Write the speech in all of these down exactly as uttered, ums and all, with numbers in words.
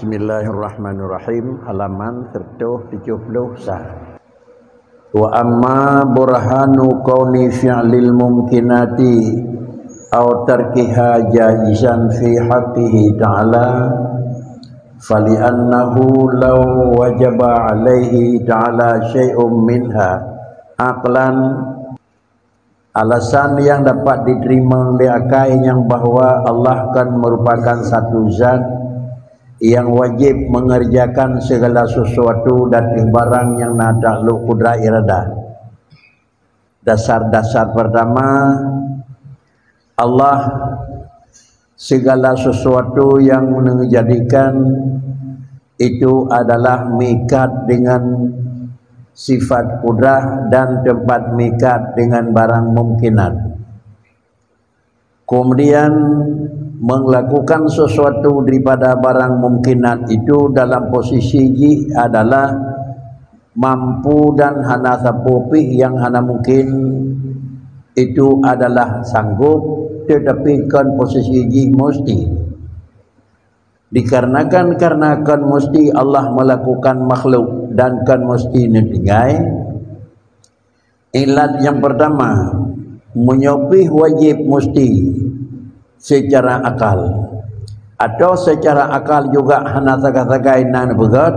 Bismillahirrahmanirrahim. Halaman seratus tujuh puluh satu. Wa amma burhanu kauni fi'lil mumkinati aw tarkiha jaizan fi haqqihi ta'ala, fali'annahu law wajaba alaihi ta'ala syai'un minha aqlan. Alasan nyang dapat jiteurimong lé akai nyan bahwa Allah kon meurupakan satu zat nyang wajéb meungeureujakan sigala sisuatu dan barang nyang na taklok kudrat iradah. Dasar-dasar peurtama, Allah, sigala sisuatu nyang neujadikan itu adalah meuikat deungon sifat kudrah dan teumpat meuikat deungon barang mumkinat. Kemudian, meulakukan sisuatu daripada barang mumkinat itu dalam posisi jih adalah mampu dan hana sapeue pih nyang hana mungkin, itu adalah sanggup, tetapi kon posisi jih musti. Dikarenakan, karena kon musti Allah meulakukan makhluk dan kon musti neutinggai, ilat nyang peurtama, meunyoe pih wajéb musti seucara akal, atau seucara akal juga hana sagai-sagai na neupeugét,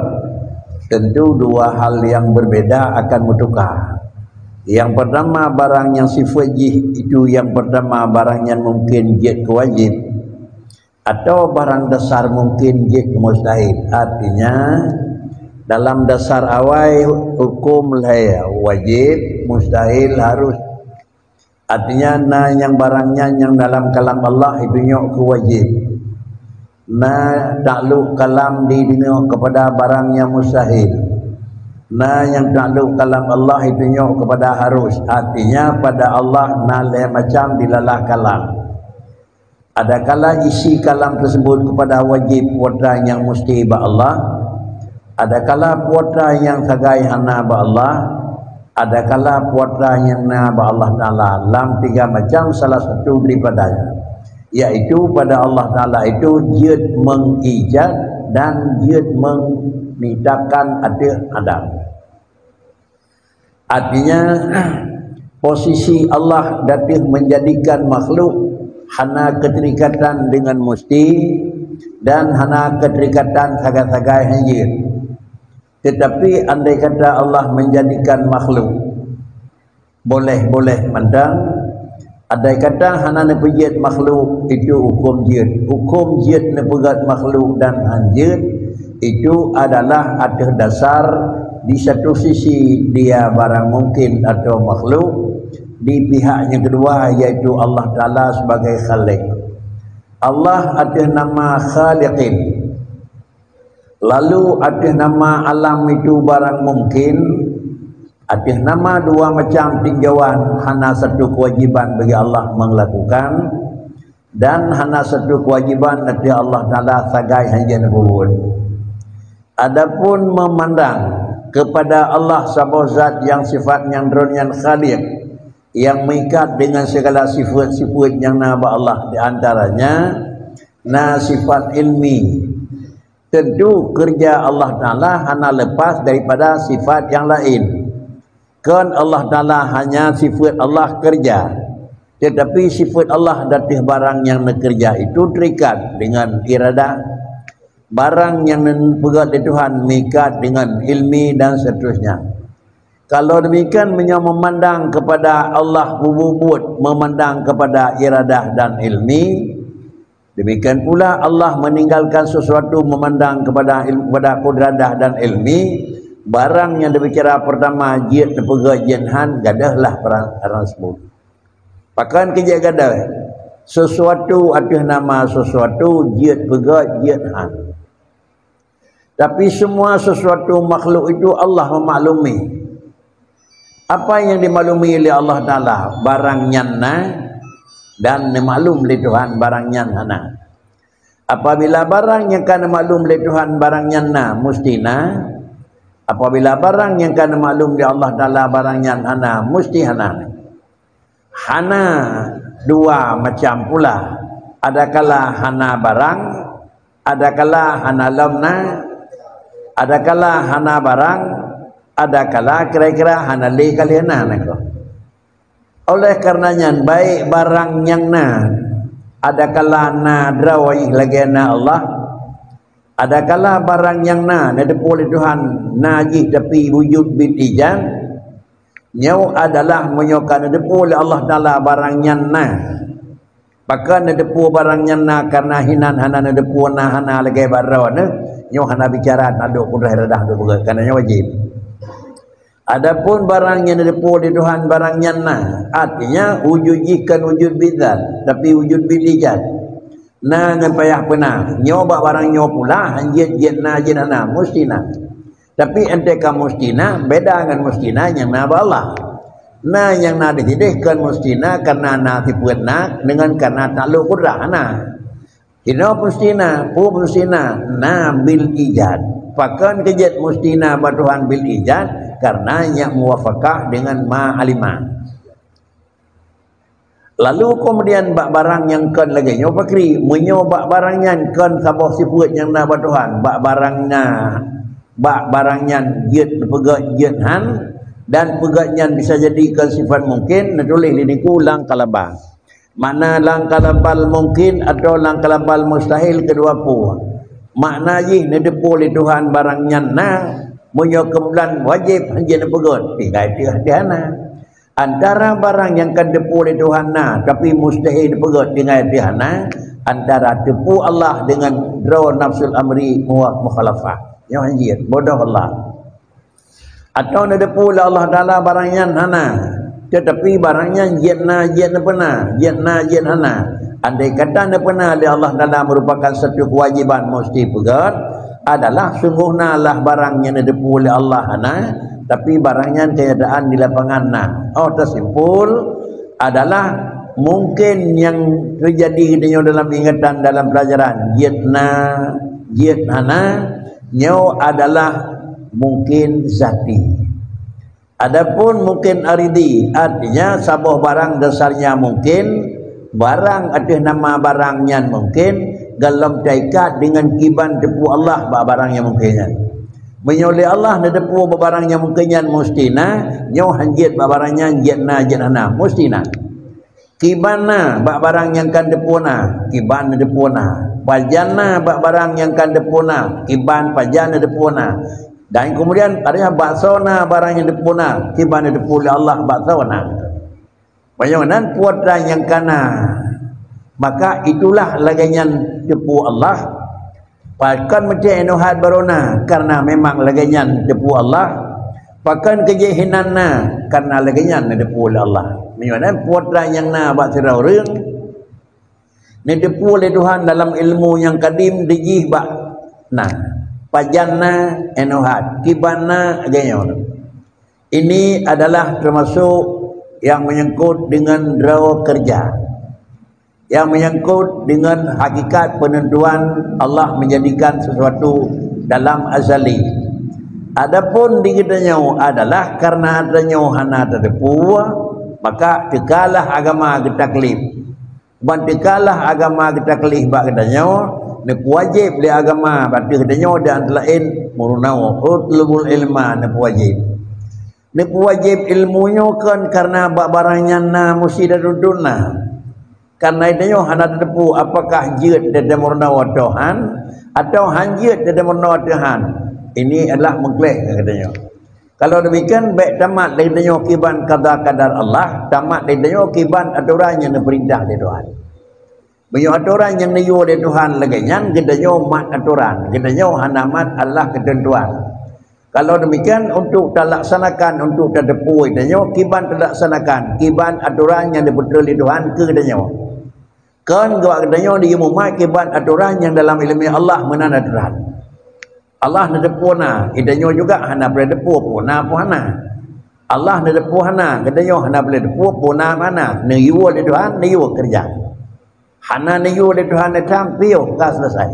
tentu dua hal nyang berbeda akan meutuka. Nyang peurtama, barang nyang sifat jih itu nyang peurtama barang nyan mungkin jeuet keu wajéb, atau barang dasar mungkin jeuet keu mustahil. Artinya, dalam dasar awai huköm lhée, wajéb, mustahil, harus. Artinya, na nyang barang nyan nyang dalam kalam Allah itunyok keu wajéb. Na taklok kalam di dunia kepada barang nyang mustahil. Na nyang taklok kalam Allah itunyok kepada harus. Artinya, pada Allah na lhée macam dilalah kalam. Adakala isi kalam tersebut kepada wajéb putra nyang musti bak Allah, adakala putra nyang sagai hana bak Allah, adakala putra nyang na bak Allah Taala, lam tiga macam salah satu daripadanya, yaitu pada Allah Taala itu jeuet mengijad dan jeuet menitapkan ateueh adam. Artinya, posisi Allah dapat menjadikan makhluk hana keterikatan dengan musti dan hana keterikatan sagai-sagai hanjeuet. Tetapi andai kata Allah menjadikan makhluk boleh-boleh mandang, andai kata hana neupeujeuet makhluk itu huköm jeuet. Huköm jeuet neupeugét makhluk dan hanjeuet itu adalah ateueh dasar di satu sisi dia barang mungkin atau makhluk, di pihak yang kedua yaitu Allah Taala sebagai Khalik. Allah ateueh nama Khaliqin. Lalu ateueh nama alam itu barang mungkin, ateueh nama dua macam tinjauan hana satu kewajiban bagi Allah melakukan, dan hana satu kewajiban ateueh Allah Taala sagai hanjeuet neubuet. Adapun memandang kepada Allah saboh zat yang sifat nyang droe nyan Khaliq, yang meuikat dengan segala sifat-sifat nyang na bak Allah, di antaranya na sifat ilmi. Tentu kerja Allah Taala hana lepas daripada sifat yang lain. Kon Allah Taala hanya sifat Allah kerja, tetapi sifat Allah dapat barang yang neukerja itu terikat dengan iradah. Barang yang neupeugét lé Tuhan meuikat dengan ilmi dan seterusnya. Kalau demikian, meunyoe memandang kepada Allah bububuet, memandang kepada iradah dan ilmi, demikian pula Allah meninggalkan sesuatu memandang kepada ilmu, kepada kudradah dan ilmi, barang yang dibicara pertama jeuet neupeugét jeuet han, gadahlah perang, perang sebut. Pakon keu jeuet gadôh? Sesuatu ateueh nama sesuatu jeuet peugét jeuet han. Tapi semua sesuatu makhluk itu Allah memaklumi. Apa yang dimaklumi oleh Allah Taala? Barang nyan na dan dimaklum lé Tuhan barang nyan hana. Apabila barang nyang ka neumaklum lé Tuhan barang nyan na, musti na. Apabila barang nyang ka neumaklum lé Allah Taala barang nyan hana, musti hana. Hana dua macam pula. Adakala hana barang, Adakala hana lom na, adakala hana barang, adakala kira-kira hana lé ka lheueh na, na ko. Oleh karena nyan, baik barang nyang na, adakala na droe jih lagée na Allah, adakala barang nyang na, neuteupeue lé Tuhan na jih tapi wujud bil ijad, nyoe adalah meunyoe ka neuteupeue lé Allah Taala barang nyan na. Pakon neuteupeue barang nyan na karena hinan hana neuteupeue na hana lagée bak droeneuh, nyoe hana bicara takluk kudrah iradah untuk beugét, karena nyoe wajéb. Adapun barang nyang neuteupeue lé Tuhan barang nyan na, artinya wujud jih kon wujud bidzat, tapi wujud bil ijad. Na ngon payah peuna, nyoe bak barang nyoe pula, han jeuet, jeuet na, jeuet hana, musti na. Tapi enteuk ka musti na, beda ngon musti na nyang na bak Allah. Na nyang na di sideh kon musti na karena na sifeuet na, deungon karena takluk kudrah na. Hinoe musti na, peue musti na? Na bil ijad. Pakon keu jeuet musti na bak Tuhan bil ijad? Karena nyak muwafakah deungon ma alima. Lalu kemudian bak barang nyang kon lagée nyoe pakri, meunyoe bak barang nyan kon saboh sifeuet nyang na bak Tuhan, bak barang na, bak barang nyan jeuet neupeugét jeuet han, dan peugét nyan bisa jadi kon sifat mungkin, neutuléh lé niku lam kalabal. Makna lam kalabal mungkin atau lam kalabal mustahil keudua peue. Makna jih neuteupeue lé Tuhan barang nyan na, meunyoe keumulan wajéb hanjeuet neupeugét, tinggai teuh di hana. Antara barang nyang ka neuteupeue lé Tuhan na, tapi mustahil neupeugét tinggai teuh hana, antara teupeue Allah deungon droe nafsul amri muwa mukhalafah. Nyoe hanjeuet, bodoh Allah. Atau neuteupeue lé Allah Taala barang nyan hana, teutapi barang nyan jeuet na jeuet neupeuna, jeuet na jeuet hana. Andai kata neupeuna lé Allah Taala merupakan satu kewajiban musti peugét, adalah sungguh na lah barang nyang neuteupeue lé Allah hana, tapi barang nyan kenyataan di lapangan na. Oh, teusimpul adalah mungkin nyang teujadi geutanyoe dalam ingatan, dalam pelajaran, jeuet na, jeuet hana, nyoe adalah mungkin zati. Adapun mungkin aridi, artinya saboh barang dasarnya mungkin, barang ateueh nama barang nyan mungkin, golom teuikat deungon kiban teupeue Allah bak barang nyang mungkin nyan. Meunyoe lé Allah neuteupeue bak barang nyang mungkin nyan musti na, nyoe hanjeuet bak barang nyan jeuet na jeuet hana, musti na. Kiban na bak barang nyang ka neuteupeue na, kiban neuteupeue na. Pajan na bak barang nyang ka neuteupeue na, kiban pajan neuteupeue na. Dan kemudian, artinya, baksoe na barang nyang neuteupeue na, kiban neuteupeue lé Allah baksoe na. Meunyoe nan peue atra nyang ka na, maka itulah lagée nyan teupeue Allah. Pakon meucék inoe hat barô na, kareuna memang lagée nyan teupeue Allah. Pakon keu jih hinan na, kareuna lagée nyan neuteupeue lé Allah. Meunyoe nan peue atra nyang na bak sidroe ureuëng, neuteupeue lé Tuhan dalam ilmu nyang kadim dijih bak na. Pajan na inoe hat, kiban na lagée nyoe. Ini adalah termasuk yang menyangkut dengan droe keureuja, yang menyangkut dengan hakikat penentuan Allah menjadikan sesuatu dalam azali. Adapun di geutanyoe adalah karena geutanyoe hana tateupeue, maka teukalah agama geutaklif. Ban teukalah agama geutaklif bak geutanyoe, neupeuwajéb lé agama bak geutanyoe dan laén meurunoe, "Utlubul ilma," neupeuwajéb. Neupeuwajéb ilmu nyoe kon karena bak barang nyan na musti tatuntut na. Karena geutanyoe hana tateupeue apakah jeuet tateumeurunoe atau han, atau han jeuet tateumeurunoe atau han. Ini adalah meugleh keu geutanyoe. Kalau demikian, bék tamat lé geutanyoe kiban kada kadar Allah, tamat lé geutanyoe kiban atoran nyang neupeurintah lé Tuhan. Meunyoe atoran nyang neuyue lé Tuhan lagée nyan, geutanyoe mat atoran, geutanyoe hana mat Allah keuteuntuan. Kalau demikian, untuk talaksanakan, untuk tateupeue geutanyoe kiban talaksanakan, kiban atoran nyang neupeutreun lé Tuhan keu geutanyoe. Kon geuwak geutanyoe di mumat kiban atoran nyang dalam iéleumé Allah meunan atoran. Allah neuteupeue na, geutanyoe juga hana peureulée teupeue peue na peue hana. Allah neuteupeue hana, geutanyoe hana peureulée teupeue peue na peue hana. Neuyue lé Tuhan, neuyue keureuja. Hana neuyue lé Tuhan, neutam piôh ka selesai.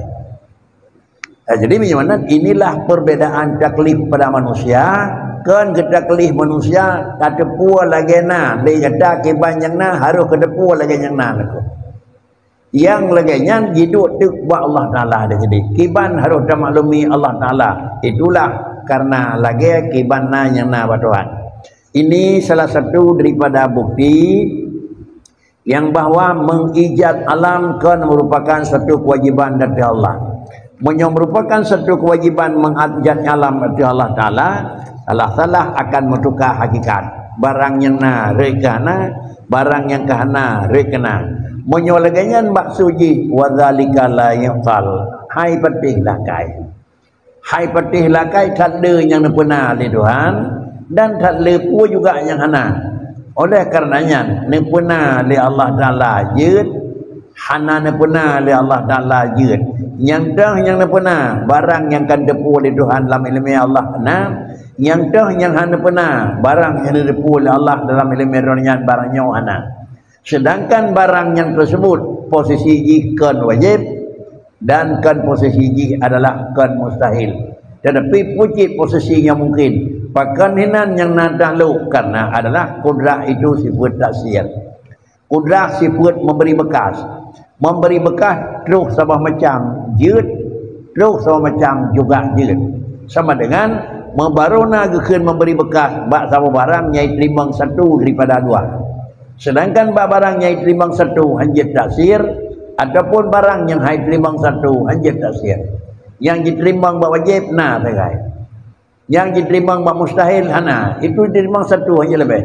Eh, jadi meunyoe meunan, inilah perbedaan taklif pada manusia. Kon geutaklif manusia tateupeue lagée na, lé gata kiban nyang na harôh kateupeue lagée nyang na lakoe. Nyang lagée nyan jiduek teuk bak Allah Taala di sini. Kiban harôh tamaklumi Allah Taala. Itulah karena lagée kiban na nyang na bak Tuhan. Ini salah satu daripada bukti nyang bahwa mengijat alam kon merupakan satu kewajiban dari Allah. Meunyoe merupakan satu kewajiban mengijat alam dari Allah Taala, salah-salah akan meutuka hakikat. Barang nyang na rhot ka na, barang nyang ka hana rhot ka na. Meunyoe lagée nyan maksud jih, wa dzalika la yuqal, hai patéh lakée. Hai patéh lakée that le nyang neupeuna lé Tuhan, dan that le peue juga nyang hana. Oleh karena nyan, neupeuna lé Allah Taala jeuet, hana neupeuna lé Allah Taala jeuet. Nyang toh nyang neupeuna, barang nyang kan teupeue lé Tuhan lam iéleumé Allah na. Nyang toh nyang hana neupeuna, barang nyang hana teupeue lé Allah dalam iéleumé droe nyan, barang nyoe hana. Sedangkan barang nyang teusebut posisi jih kon wajéb dan kon posisi jih adalah kon mustahil. Tetapi peue cit posisi nyang mungkin? Pakon hinan nyang na taklok, karena adalah kudrah itu sifeuet taksir. Kudrah sifeuet memberi bekas. Memberi bekas troh saboh macam jeuet, troh saboh macam juga jeuet. Sama dengan meubarô na geukheun memberi bekas bak saboh barang nyang jiteurimong satu daripada dua. Sedangkan bak barang nyang jiteurimong satu hana jeuet taksir, ataupun barang nyang hana jiteurimong satu hana jeuet taksir. Nyang jiteurimong bak wajéb na sagai. Nyang jiteurimong bak mustahil hana, itu jiteurimong satu hana leubeh.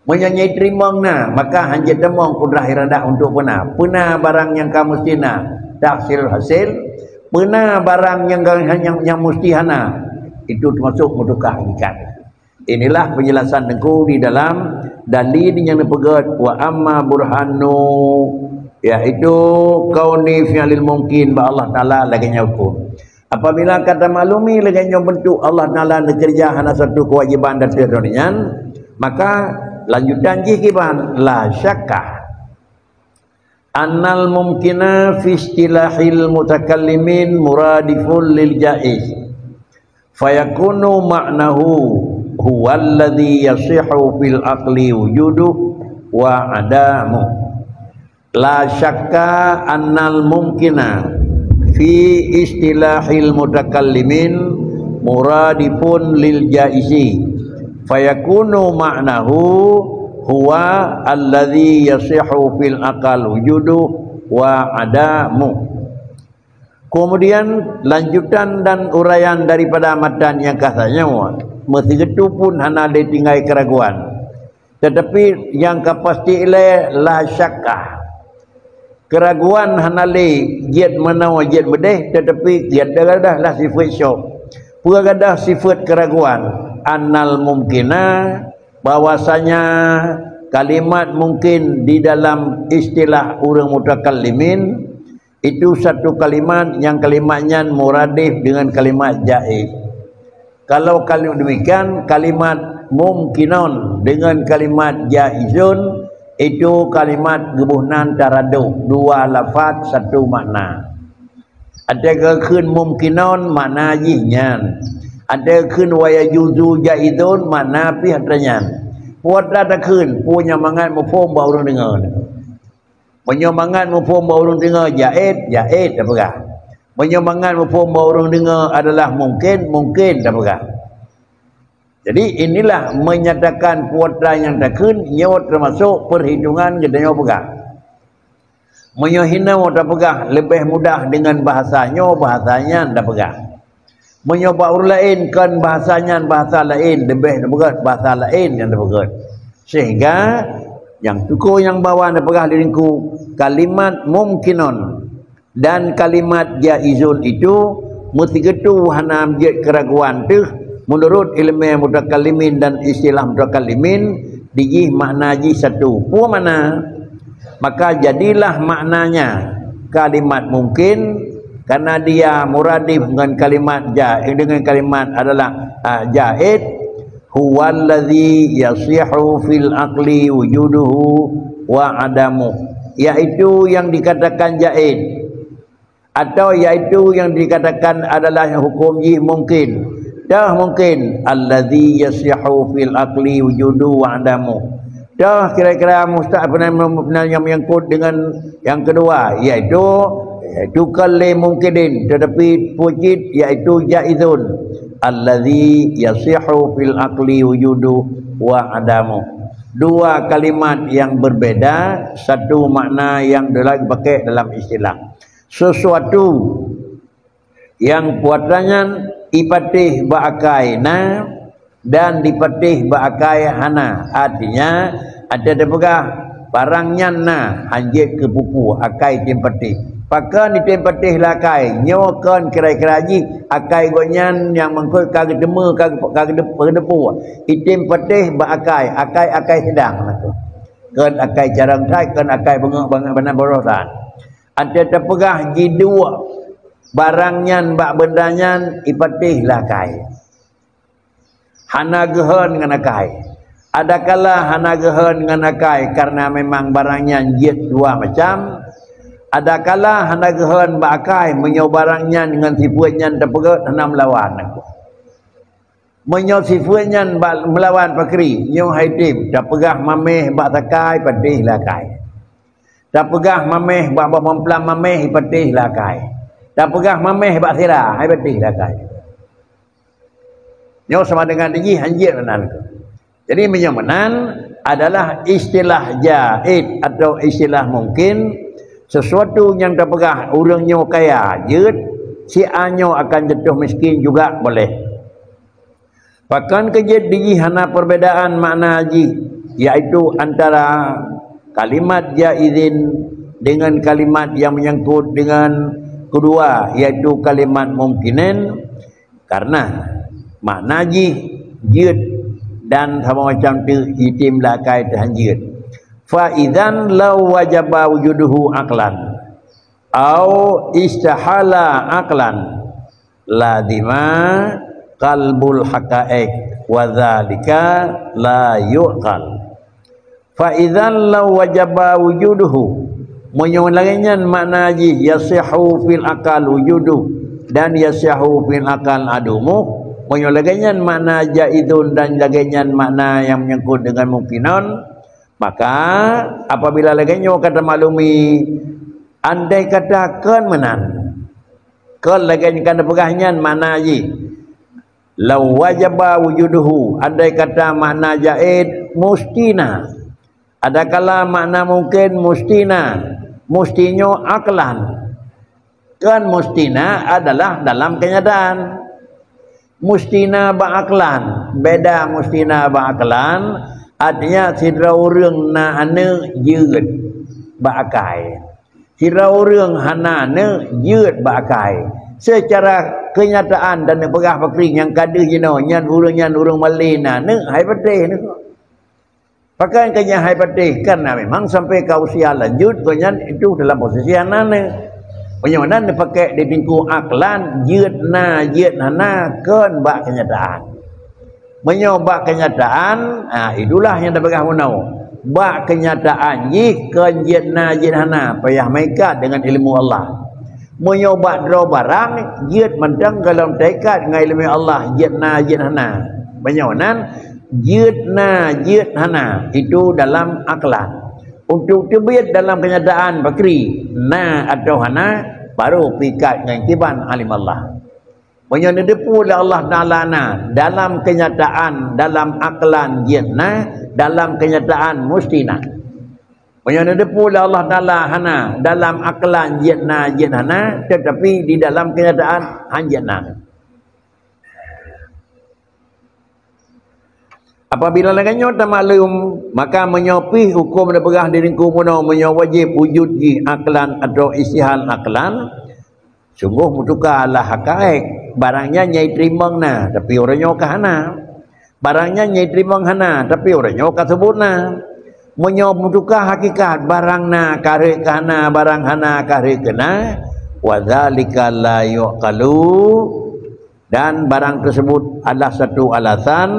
Meunyoe nyang jiteurimong na, maka hana jeuet tamong kudrah iradah untuk peuna. Peuna barang nyang ka meusti na, taksirul hasil. Peuna barang nyang, nyang, nyang meusti hana, itu teumasok meutuka hakikat. Inilah penjelasan Teungku di dalam dalil nyang neupeugét, "Wa amma burhanu," yaitu kauni fi'lil mungkin bak Allah Taala lagée nyan huköm. Apabila ka tamaklumi lagée nyoe beuntuk Allah Taala neukeureuja hana satu keuwajéban ateueh droe nyan, maka lanjutan jih kiban, la syakka annal mumkina fi istilahil mutakallimin muradifun lil jaiz, fayakunu ma'nahu huwa alladhi yasihhu fil aqli wujuduhu wa adamuhu. La syakka annal mumkina fi istilahil mutakallimin muradifun lil jaizi, fayakunu ma'nahu huwa alladhi yasihhu fil aqal wujuduhu wa adamuhu. Kemudian lanjutan dan uraian daripada matan nyang ka tanyoe, meusigeutue pun hana lé tinggai keuraguan. Tetapi nyang ka pasti ilée la syakka. Keuraguan hana lé jeuet meunoe jeuet meudeh, tetapi jeuet gadahlah sifeuet syok. Peue gadôh sifeuet keuraguan? Annal mumkina, bahwasanya kalimat mungkin di dalam istilah ureuëng mutakallimin, itu satu kalimat nyang kalimat nyan muradif dengan kalimat jaiz. Kalau kali demikian, kalimat mumkinon dengan kalimat jaizun itu kalimat geuboh nan taraduf, dua lafaz satu makna. Ada geukheun mumkinon makna jih nyan. Ada geukheun wa yajuzu jaizun makna pih atra nyan. Peue atra takheun, peue nyang mangat muphom bak ureuëng deungoe. Meunyoe mangat muphom bak ureuëng deungoe jaiz, jaiz tapeugah. Meunyoe mangat muphom bak ureuëng deungoe adalah mungkin, mungkin tapeugah. Jadi inilah menyatakan peue atra nyang takheun nyoe teumasok perhitungan geutanyoe peugah. Meunyoe hinoe tapeugah leubeh mudah dengan bahasa nyoe, bahasa nyan tapeugah. Meunyoe bak ureuëng laén kon bahasa nyan bahasa laén, leubeh tapeugah bahasa laén nyang tapeugah. Sehingga nyang tuko nyang bahwa neupeugah lé Teungku, kalimat mumkinon dan kalimat jaizun itu meusigeutue hana jeuet keuraguan teuh meunurot iéleumé mutakallimin dan istilah mutakallimin, dijih makna jih satu. Peue makna? Maka jadilah maknanya kalimat mungkin karena dia muradif dengan kalimat ja-, dengan kalimat adalah, ah, jaiz, huwallazi yasihhu fil aqli wujuduhu wa adamu, yaitu yang dikatakan jaiz atau yaitu yang dikatakan adalah hukum jih mungkin. Dah mungkin, allazi yasihhu fil aqli wujudu wa adamu. Dah kira-kira mustahil, benar, benar yang menyangkut dengan yang kedua, yaitu, yaitu kal li mungkinin, tetapi peue cit, yaitu jaizun, allazi yasihu fil aqli wujudu wa adamu. Dua kalimat yang berbeda, satu makna yang lagi pakai dalam istilah. Sesuatu yang kuatanyan ipatéh bak akai na dan dipatéh bak akai hana. Artinya, ada teupeugah barang nyan na, hanjeuet keu peue-peue, akai tem patéh. Pakon item patéh lé akai? Nyoe kon kira-kira jih akai gobnyan nyang mangkot ka geuteumé, ka, ka geudeupue. Item patéh bak akai, akai, akai sidang na tu. Kon akai carông that, kon akai beungéh bangai bana borosan. Ada teupeugah jiduek barang nyan bak benda nyan ipatéh lé akai. Hana geuhon ngon akai. Adakala hana geuhon ngon akai karena memang barang nyan jeuet dua macam. Adakala hana geuhon bak akai meunyoe barang nyan ngon sifeuet nyan teupeugét hana meulawan. Meunyoe sifeuet nyan bak meulawan pakri, nyoe hai tem, tapeugah maméh bak sakai, patéh lé akai. Tapeugah maméh bak boh mamplam maméh, ipatéh lé akai. Tapeugah maméh bak sira, hai patéh lé akai. Nyoe sama dengan jih hanjeuet meunan. Jadi meunyoe meunan adalah istilah jaiz atau istilah mungkin, sesuatu nyang tapeugah ureuëng nyoe kaya jeuet, si A nyoe akan jatuh miskin juga boleh. Pakon keu jeuet di jih hana perbedaan makna jih, yaitu antara kalimat jaizin dengan kalimat yang menyangkut dengan kedua, yaitu kalimat mungkinin, karena makna jih jeuet dan sama macam teuk item lé akai teuh hanjeuet. Fa idzan law wajaba wujuduhu aqlan au istahala aqlan lazima qalbul haqaiq wa dzalika la yuqal. Fa idzan law wajaba wujuduhu, meunyoe lagée nyan makna jih yasihu fil aqal wujudu dan yasihu fil aqal adumu, meunyoe lagée nyan makna jaizun dan lagée nyan makna nyang menyangkut dengan mungkinon, maka apabila lagée nyoe ka tamaklumi, andai kata kon meunan, kon lagée nyang ka neupeugah nyan makna jih, lau wajaba wujuduhu, andai kata makna jaiz musti na. Adakala makna mungkin musti na, musti nyoe aklan. Kon musti na adalah dalam kenyataan. Musti na bak aklan, beda musti na bak aklan, artinya sidroe ureuëng na aneuëk jeuet bak akai. Sidroe ureuëng hana aneuëk jeuet bak akai. Secara kenyataan dan neupeugah pakri nyang ka deuh jinoe nyan ureuëng nyan ureuëng malée na aneuëk, hai patéh nyoe. Pakon keu nyan hai patéh, karena memang sampai ka usia lanjut gobnyan itu dalam posisi hana aneuëk. Meunyoe na neupakai di tingkue aklan, jeuet na, jeuet hana, kon bak kenyataan. Meunyoe bak kenyataan, ha, itulah nyang tapeugah bunoe. Bak kenyataan jih kon jeuet na, jeuet hana, payah meuikat dengan ilmu Allah. Meunyoe bak droe barang, jeuet mantong golom teuikat ngon ilmu Allah, jeuet na, jeuet hana. Meunyoe nan, jeuet na, jeuet hana, itu dalam aklan. Untuk teubiet dalam kenyataan pakri, na atau hana, baru peuikat ngon kiban alim Allah. Meunyoe neuteupeue lé Allah Taala na, dalam kenyataan, dalam aklan jeuet na, dalam kenyataan musti na. Meunyoe neuteupeue lé Allah Taala hana, dalam aklan jeuet na, jeuet hana, tetapi di dalam kenyataan han jeuet na. Apabila lagée nyoe tamaklum, maka meunyoe pih huköm neupeugah di tingkue bunoe meunyoe wajéb wujud jih aklan atau istihal aklan, sunggoh meutuka lah hakaék. Barang nyan nyang teurimong na, tapi uroe nyoe ka hana. Barang nyan nyang teurimong hana, tapi uroe nyoe ka seubut na. Meunyoe meutuka hakikat, barang na ka rhot keu hana, barang hana ka rhot keu na, wa dzalika la yuqalu, dan barang tersebut adalah satu alasan,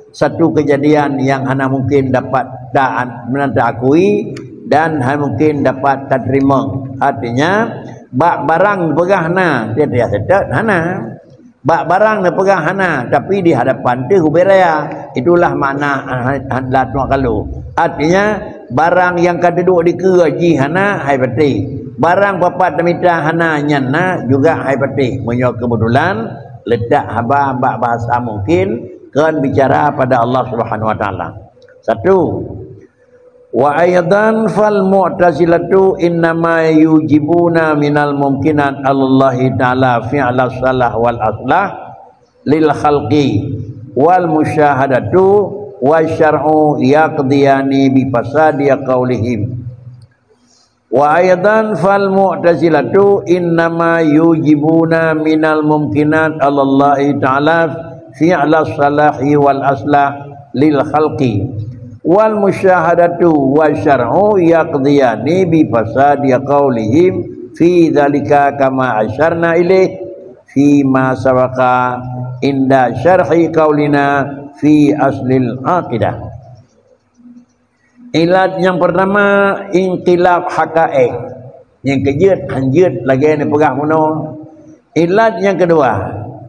satu kejadian yang hana mungkin dapat ta-, meunan taakui dan hana mungkin dapat tateurimong. Artinya, bak barang peugah na, dia, dia tetap hana. Bak barang neupeugah hana, tapi di hadapan teuh ubé raya. Itulah makna, ah, adalah tuak kalu. Artinya, barang nyang ka teuduek dikeue jih hana, hai patéh. Barang papat teumita hana, nyan na juga, hai patéh. Meunyoe keubeutulan, letak haba bak bahasa mungkin, kon bicara pada Allah Subhanahu Wa Taala. Satu. Wa aidan fal mu'tazilatu innama yujibuna minal mumkinat alallahi ta'ala fi'la salah wal aslah lil khalqi wal musyahadatu wa syar'u yaqdiyani bi fasadi qaulihim. Wa aidan fal mu'tazilatu innama yujibuna minal mumkinat alallahi ta'ala fi'la salahi wal aslah lil khalqi wal musyahadatu wa syar'u yaqdiyani bi fasadi qaulihim fi dzalika kama asyarna ilaih fi ma sabaqa inda syarhi qaulina fi aslil aqidah. Ilat nyang pertama, inqilab hakaik. Nyang keujeuet, hanjeuet lagée neupeugah bunoe. Ilat nyang keudua,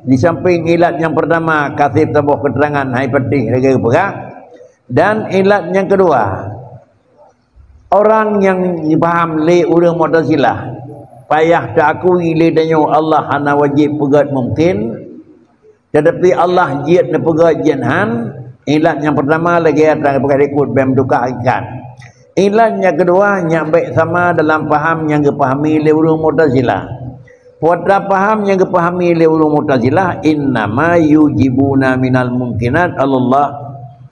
di samping ilat nyang pertama, ka seb saboh keuterangan hai patéh lagée geupeugah, dan ilat nyang keudua, orang nyang jipaham lé ureuëng Mu'tazilah, payah teuakui lé tanyoe Allah hana wajéb peugét mungken, teutapi Allah jeuet neupeugét jeuet han. Ilat nyang pertama lagée atra peugah dikut bèk meutukah hakikat. Ilat nyang keudua nyak bèk sama dalam paham nyang geupahami lé ureuëng Mu'tazilah. Peue atra paham nyang geupahami lé ureuëng Mu'tazilah, innama yujibuna minal mumkinat alallah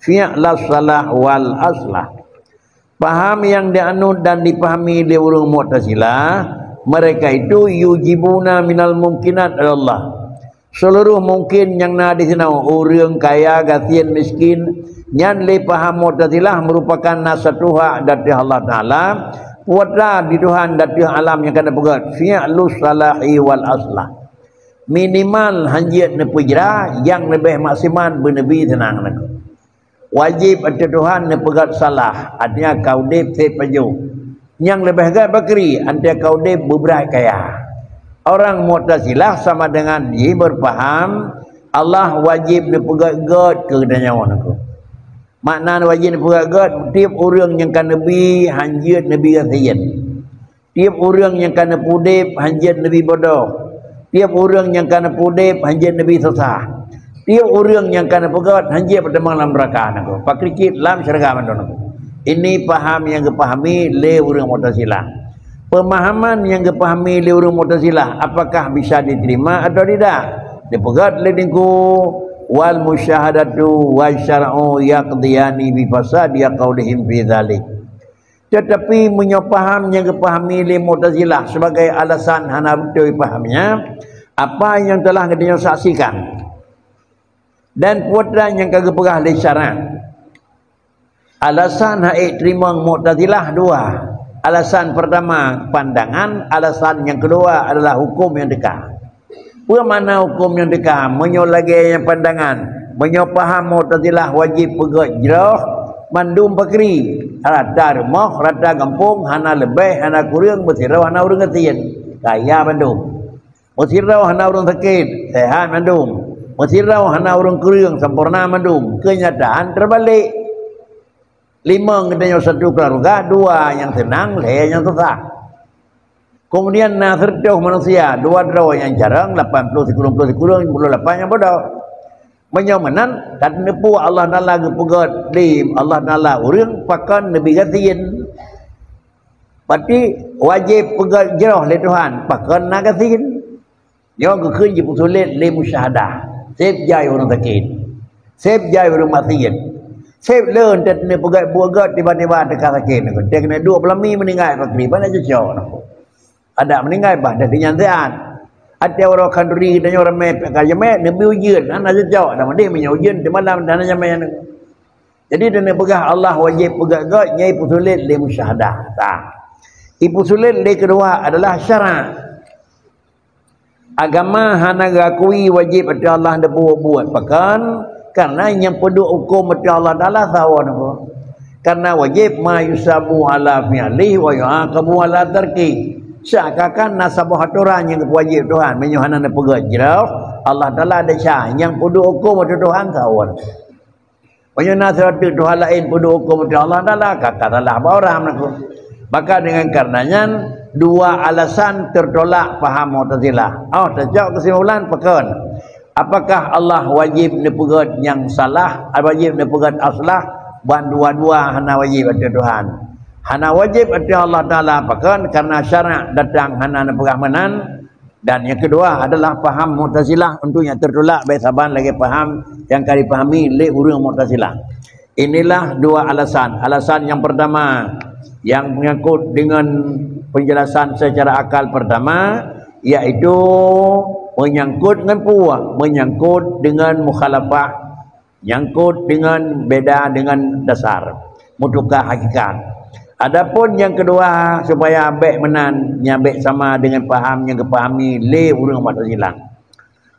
fi'la salah wal aslah. Paham nyang dianut dan dipahami lé ureuëng Mu'tazilah, mereka itu yujibuna minal mumkinat alallah. Seluruh mungkin nyang na di sinoe, ureuëng kaya, gasien, miskin, nyan lé paham Mu'tazilah merupakan na satu hak dateuh Allah Taala, peue atra di Tuhan dateuh alam nyang ka neupeugét, fi'lus salahi wal aslah. Minimal hanjeuet neupeujra, nyang leubeh maksimal beuneubri seunang neukeu. Wajéb ateueh Tuhan neupeugét salah, artinya ka udeb seb pajoh. Nyang leubeh gét bakri, artinya ka udeb beubrat kaya. Orang Mu'tazilah sama dengan jih beupaham Allah wajéb neupeugét gét keu geutanyoe neukeu. Makna wajéb neupeugét gét, tieb ureuëng nyang ka neubi hanjeuet neubi gasien. Tieb ureuëng nyang ka neupeudeb hanjeuet neubi bodoh. Tieb ureuëng nyang ka neupeudeb hanjeuet neubi susah. Tieb ureuëng nyang ka neupeugét hanjeuet peutamong lam neuraka neukeu. Pakri cit lam syeuruga mandum neukeu. Ini paham nyang geupahami lé ureuëng Mu'tazilah. Pemahaman nyang geupahami lé ureuëng Mu'tazilah apakah bisa diterima atau tidak? Dipeugét lé Teungku, wal musyahadatu wa syar'u yaqdiyani bi fasadi qaulihim fi dzalik. Teutapi meunyoe paham nyang geupahami lé Mu'tazilah sebagai alasan hana beutôi pahamnya apa nyang telah geutanyoe saksikan dan peue atra nyang ka geupeugah lé syarak. Alasan hana ék teurimong Mu'tazilah dua. Alasan pertama pandangan, alasan nyang keudua adalah huköm nyang teuka. Peue makna huköm nyang teuka? Meunyoe lagée nyang pandangan, meunyoe paham Mu'tazilah wajéb peugét jroh mandum pakri, rata rumoh, rata gampông, hana leubeh, hana kureueng, meusidroe hana ureuëng gasien, kaya mandum. Meusidroe hana ureuëng sakét, sehat mandum. Meusidroe hana ureuëng kureueng, sempurna mandum. Keunyataan teubalek. Limong geutanyoe satu keuluwarga, dua nyang seunang, lhée nyang susah. Keumudian na siratoh manusia, dua droe nyang carông, lapan ploh sikureueng ploh sikureueng, lima ploh lapan nyang bodoh. Meunyoe meunan, ka teuneupeu Allah Taala geupeugét lé Allah Taala ureuëng pakon neubi gasien. Berarti wajéb peugét jroh lé Tuhan pakon na gasien. Nyoe geukheun jipeusulet lé musyahadah. Seb jai ureuëng sakét. Seb jai ureuëng maksiet. Seb lé teuh neupeugét buet gét tiba-tiba teuka sakét. Teuh keuneuk duek peulami meuninggai pakri, ban na cocok. Adak meuninggai bah, dan nyan sehat. Até uroe khanduri geutanyoe ramé ka jamé, neubi ujeuen, hana cocok. Dan mending meunyoe ujeuen teumalam dan hana jamé. Jadi dan neupeugah Allah wajéb peugét gét, nyan ipeusulet lé musyahadah. Tah. Ipeusulet lé keudua adalah syarak. Agama hana geuakui wajéb ateueh Allah neubuet-buet. Pakon? Karena nyang peuduek huköm ateueh Allah Taala sawoe nyoe. Karena wajéb ma yusabu ala fi'lihi wa yu'aqabu ala tarki. Seakan-akan na saboh atoran nyang geupeuwajéb Tuhan, meunyoe hana neupeugét jroh, Allah Taala desya nyang peuduek huköm ateueh Tuhan saur. Meunyoe na sidroe teuk tuhan laén peuduek huköm ateueh Allah Taala, ka, ka salah bak uroe nyan. Maka dengan karena nyan, dua alasan tertolak paham Mu'tazilah. Oh, tacok keusimpulan pakon? Apakah Allah wajéb neupeugét nyang salah, wajéb neupeugét aslah? Ban dua-dua hana wajéb ateueh Tuhan. Hana wajéb ateueh Allah Taala pakon? Karena syarak datang hana neupeugah meunan. Dan nyang keudua adalah paham Mu'tazilah, untuk nyang tertolak bak saban lagée paham nyang ka jipahami lé ureuëng Mu'tazilah. Inilah dua alasan. Alasan nyang pertama, nyang menyangkut dengan penjelasan secara akal pertama, yaitu menyangkut ngon peue? Menyangkut dengan mukhalafah, nyangkut dengan beda dengan dasar, meutukar hakikat. Adapun nyang keudua, supaya bék meunan, nyang bék sama dengan paham nyang geupahami lé ureuëng Mu'tazilah.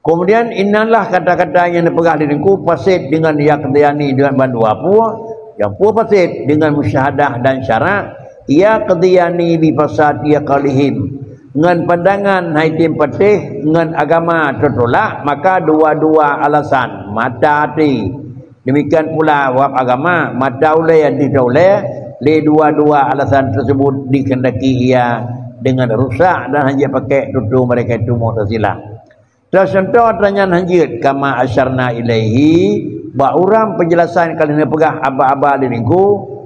Kemudian, innalah kata-kata nyang neupeugah lé Teungku paséh dengan yaqdhiyani, dengan bandua peue, nyang peue paséh dengan musyahadah dan syarak, yaqdhiyani bi fasadi aqlihim, ngon pandangan hai tem patéh ngon agama teutulak, maka dua-dua alasan mata até. Demikian pula bab agama, mata ulée dan ata ulée, lé dua-dua alasan tersebut dikehendaki ia dengan rusak dan hana jeuet pakai tutoe mereka itu Mu'tazilah. Teuseuntoh tanyan hanjeuet kama asyarna ilaihi, bak uram penjelasan ka lheueh neupeugah aba-aba lé Teungku,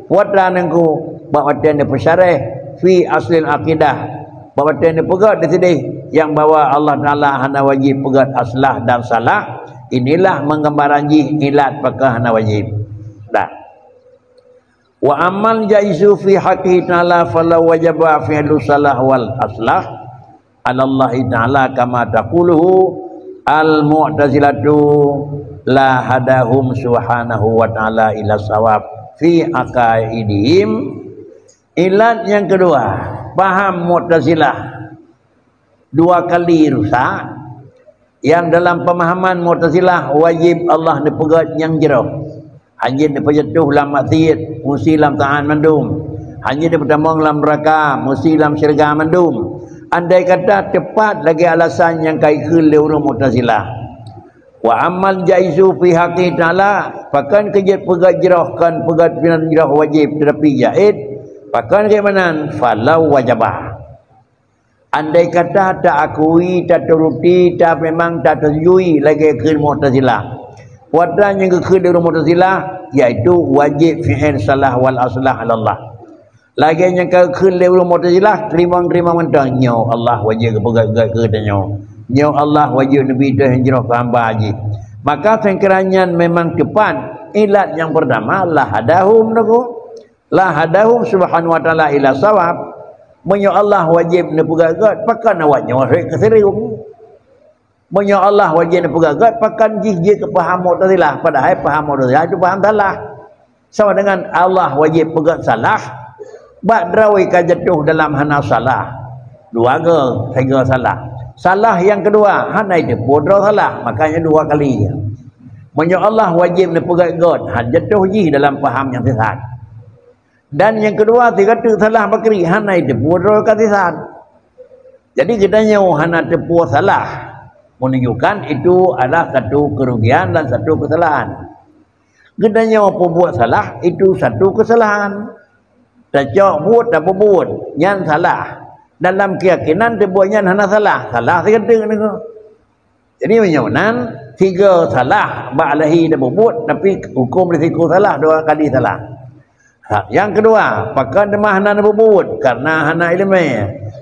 putra Teungku, bak watée neupeusyarah fi aslil aqidah, bak watée neupeugét di sideh nyang bahwa Allah Taala hana wajéb peugét aslah dan salah, inilah menggambaran jih ilat pakon hana wajéb. Dah. Wa ammal jaizu fi haqqihi ta'ala falau wajaba fi'lu salah wal aslah alallahi ta'ala kama taquluhu al mu'tazilatu la hadahum subhanahu wa ta'ala ila sawab fi aqaidihim. Ilat nyang keudua, paham Mu'tazilah dua kali rusak. Yang dalam pemahaman Mu'tazilah, wajib Allah neupeugét nyang jroh. Hanjeuet neupeujatuh lam maksiat, meusi lam taat mandum. Hanjeuet neupeutamong lam neuraka, meusi lam syeuruga mandum. Andai kata teupat lagée alasan nyang ka ikheun lé ureuëng Mu'tazilah. Wa ammal jaizu fi haqqi ta'ala, pakon keu jeuet peugét jroh kon peugét pinan jroh wajib, teutapi jaiz, pakon keu meunan, falau wajaba. Andai kata ta akui, ta turuti, ta memang ta setuju lagée kheun Mu'tazilah. Peue nyang geukheun lé ureuëng Mu'tazilah, yaitu wajib fi'il salah wal aslah 'ala Allah. Lagée nyang ka geukheun lé ureuëng Mu'tazilah, teurimong-teurimong mantong, nyoe Allah wajéb geupeugét-gét keu geutanyoe. Nyoe Allah wajéb neubi teuh jroh keu hamba jih. Maka seungkira nyan memang teupat, ilat nyang peurtama, la hadahum, nako. La hadahum subhanahu wa ta'ala ila sawab. Meunyoe Allah wajéb neupeugét-gét, pakon awak nyoe rhot keu sireuem? Meunyoe Allah wajéb neupeugét-gét, pakon jih jeuet keu paham Mu'tazilah, padahai paham Mu'tazilah itu paham salah. Sama dengan Allah wajéb peugét salah, bak droe ka jatuh dalam hana salah. Dua go, tiga salah. Salah nyang keudua, hana jiteupeue droe salah, makanya dua kali. Meunyoe Allah wajéb neupeugét-gét, han jatuh jih dalam paham nyang sesat. Dan nyang keudua, sigo teuk salah bakri, hana jiteupeue droe ka sesat. Jadi, geutanyoe hana teupeue salah, menunjukkan itu adalah satu kerugian dan satu kesalahan. Geutanyoe peubuet salah, itu satu kesalahan. Tacok buet tapeubuet, nyan salah. Dalam keyakinan teubuet nyan hana salah, salah sigo teuk niko. Jadi, meunyoe meunan, sigo salah bak lahé tapeubuet, tapi huköm risiko salah, dua kali salah. Ha, nyang keudua, pakon teuma hana neupeubuet, karena hana iéleumé.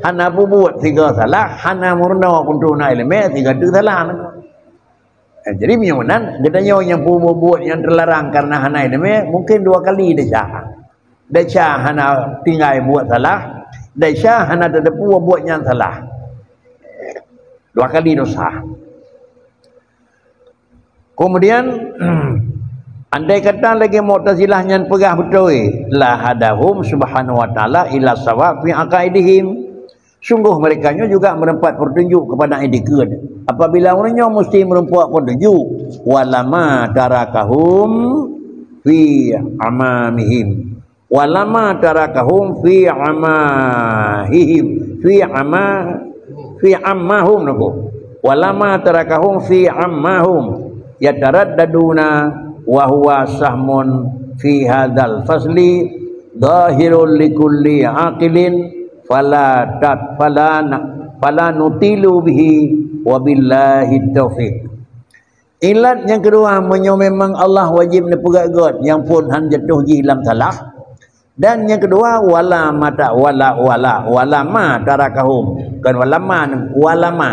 Hana peubuet sigo salah, hana meurunoe keu na iéleumé, sigo teuk salah. Eh, jadi, meunyoe meunan, geutanyoe nyang peubuet-buet nyang teularang karena hana iéleumé, mungkin dua kali desya. Desya hana tinggai buet salah, desya hana tateupeue buet nyang salah. Dua kali dosa. Kemudian, andai kata lagée Mu'tazilah nyan peugah beutôi, la hadahum subhanahu wa ta'ala ila sawab fi aqaidihim. Sungguh mereka nyoe juga meureumpok peutunjuk keupada itikeuet. Apabila ureuëng nyoe meusti meureumpok peutunjuk, walama tarakahum fi amamihim. Walama tarakahum fi amahihim. fi amma, fi ammahum nako. Walamma tarakahum fi ammahum yataraddaduna wa huwa sahmun fi hadzal fasli zahirul likulli aqilin fala tat-, fala na-, fala nutilu bihi wa billahi taufiq. Ilat nyang keudua, meunyoe memang Allah wajéb neupeugét-gét nyang phon han jatuh jih lam salah, dan nyang keudua, wala mata, wala, wala, wala ma tarakahum, bukan wala ma, wala ma.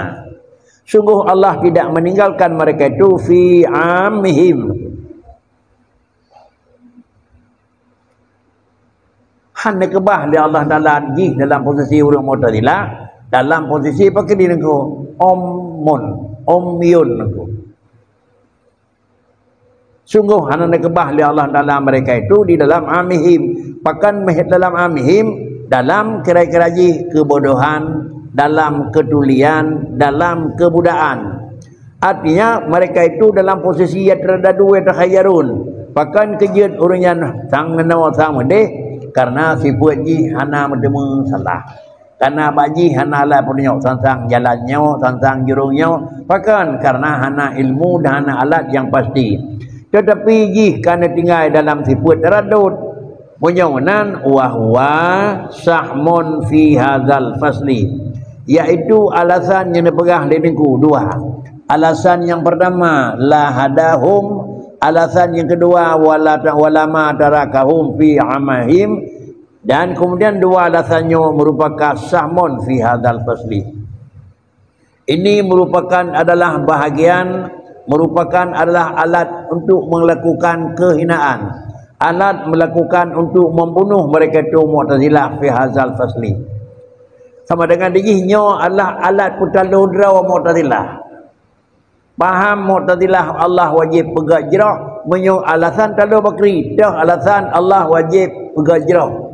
Sungguh Allah tidak meninggalkan mereka itu fi amihim. Han neukeubah lé Allah Taala jih dalam posisi ureuëng Mu'tazilah, dalam posisi pakri nangku, ummun, umyun nangku. Sungguh hana neukeubah lé Allah Taala mereka itu di dalam amihim. Pakon meuhét dalam amihim, dalam kira-kira jih keubodohan, dalam keutulian, dalam keubudaan. Artinya, mereka itu dalam posisi yataraddadu wa yatakhayyarun. Pakon keujeuet ureuëng nyan sang meunoe sang meudeh, karena sifeuet jih hana meuteumé salah. Karena bak jih hana alat peuneuk, sang-sang jalan nyoe, sang-sang jurông nyoe. Pakon? Karena hana ilmu dan hana alat nyang pasti. Teutapi jih ka neutinggai dalam sifeuet taraddud. Meunyoe meunan, wa huwa sahmun fi hadzal fasli, yaitu alasan nyang neupeugah lé Teungku dua. Alasan nyang pertama, la hadahum. Alasan nyang keudua, wala ta-, wala ma tarakahum fi amahim. Dan kemudian dua alasan nyoe merupakan sahmun fi hadzal fasli. Ini merupakan adalah bahagian, merupakan adalah alat untuk melakukan kehinaan, alat melakukan untuk membunuh mereka itu Mu'tazilah fi hadzal fasli. Sama dengan dijih nyoe adalah alat peutaloe droe Mu'tazilah. Paham Mu'tazilah Allah wajéb peugét jroh, meunyoe alasan taloe bakri, toh alasan Allah wajéb peugét jroh.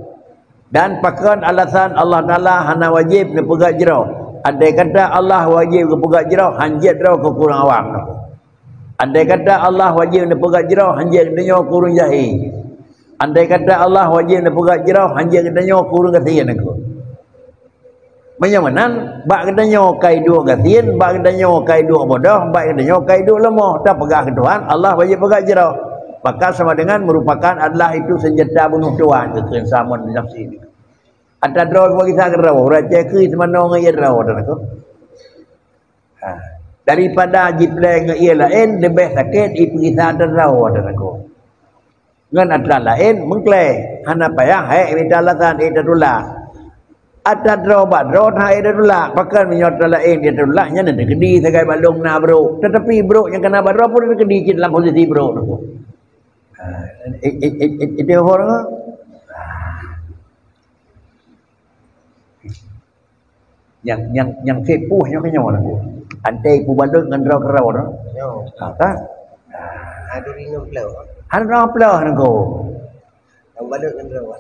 Dan pakon alasan Allah Taala hana wajéb neupeugét jroh? Andai kata Allah wajéb geupeugét jroh, hanjeuet droe keu ureuëng awam. Andai kata Allah wajéb neupeugét jroh, hanjeuet geutanyoe keu ureuëng jahé. Andai kata Allah wajéb neupeugét jroh, hanjeuet geutanyoe keu ureuëng gasien nangku. Meunyoe meunan, bak geutanyoe ka iduek gasien, bak geutanyoe ka iduek bodoh, bak geutanyoe ka iduek leumoh, tapeugah keu Tuhan, Allah wajéb peugét jroh. Maka sama dengan merupakan adalah itu senjata bunuh Tuhan keu kheun Samun bin Nafsi. Ata droe peugisa keudroe, ureuëng cekui seumanoe ngon ie droe, Tuan aku. Ha. Daripada jipleng ngon ie laén, leubeh sakét ipeugisa ata droe, Tuan aku. Ngon atra laén, meuklé. Hana payah hék mita alasan, ék tatulak. Atra droe bak droe, hana ék tatulak. Pakon meunyoe atra laén dia tatulak, nyan na teukeudi sagai bak lôn na brok. Tetapi brok nyang kana bak droe pun teukeudi cit lam posisi brok tu. Ha, i-, i-, i-, i-, itu apa nama? Nyang, nyang, nyang sép puih nyoe meunyoe lagu. Antai peubalot ngon droe keudroe tu. Nyoe. Ha, kan? Ha, dua ribu enam belas. Hana ploh lagu. Nyang balot ngon droe.